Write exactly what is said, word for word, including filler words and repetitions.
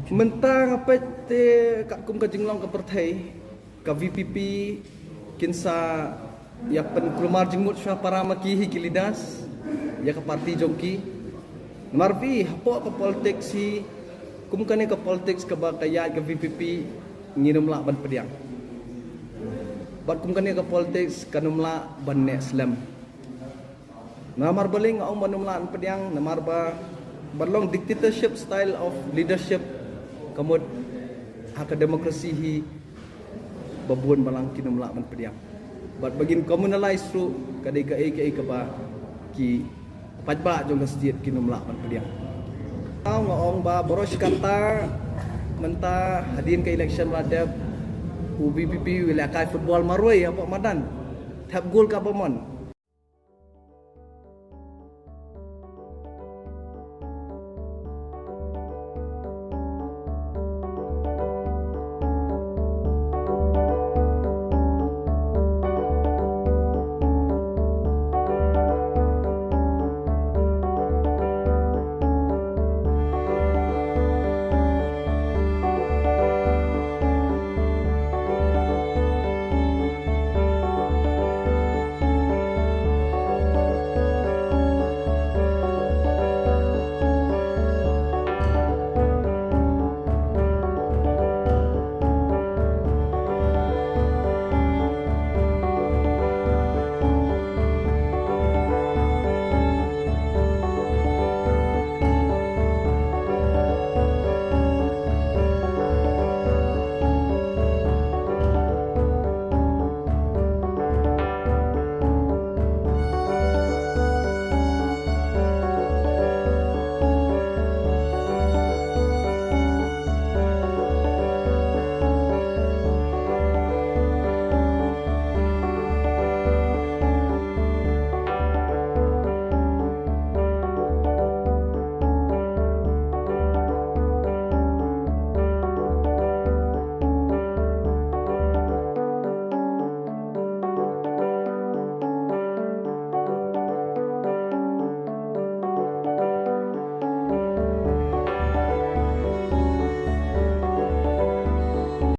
Mynta nga peit te katkum ka jinglong ka pyrthei, ka VPP kin sa ïa pynkulmar jingmut shuwa para ma ki hi ki leaders ïa ka party jong ki. Namar ba hapoh ka politics hi, kum kane ka politics kaba ka ïaid ka VPP, ngin ym lah ban pdiang. Bad kum kane ka politics kan ym lah ban neh slem. Namar balei nga ong ban ym lah ban pdiang, namar ba ban long dictatorship style of leadership ka mut ha ka democracy hi ba bun balang kin ym lah ban pdiang. Bad ba ngin communalize ruh ka dei kaei kaei kaba ki paidbah jong ka state kin ym lah ban pdiang. Nga ong ba baroh shi katta mynta hadien ka election ba la dep, u VPP u lehkai football marwei hapoh madan, thep gol kaba mon.